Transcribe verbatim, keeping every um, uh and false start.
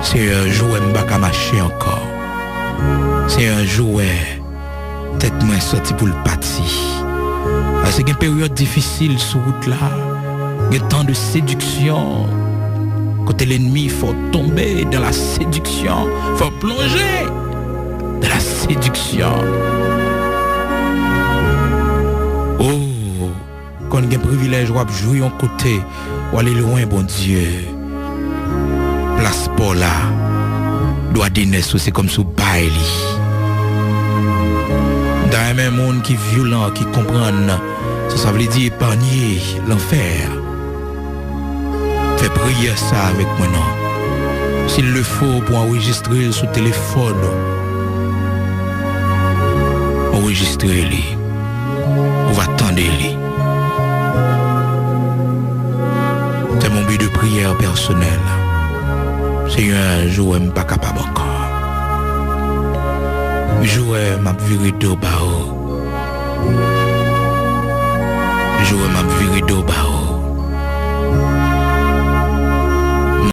Senyè, jou wè m pa ka mache ankò. Senyè, jou wè tèt mwen santi pou l pati. Paske gen peryòd difisil sou wout la. Gen tan de séduction. Kote lènmi fè w tonbe dans la séduction. Fè w plonje dans la séduction. Oh, konn gen privilèj w ap jwi yon kote, w ale lwen Bondye. Plas pa w la, dwa de nès ou se kòmsi w bay li. M ta renmen moun ki vyolan, ki konprann sa sa vle di epanye lanfè. Fè priyè sa avèk mwen non. S'il le faut pou anrejistre l sou telefòn ou, anrejistre li. Ou va tande li. Fè m yon bi de priyè pèsonèl. Senyè, jou wè m pa kapab ankò. Jou wè m ap vire do ba ou. Jou wè m ap vire do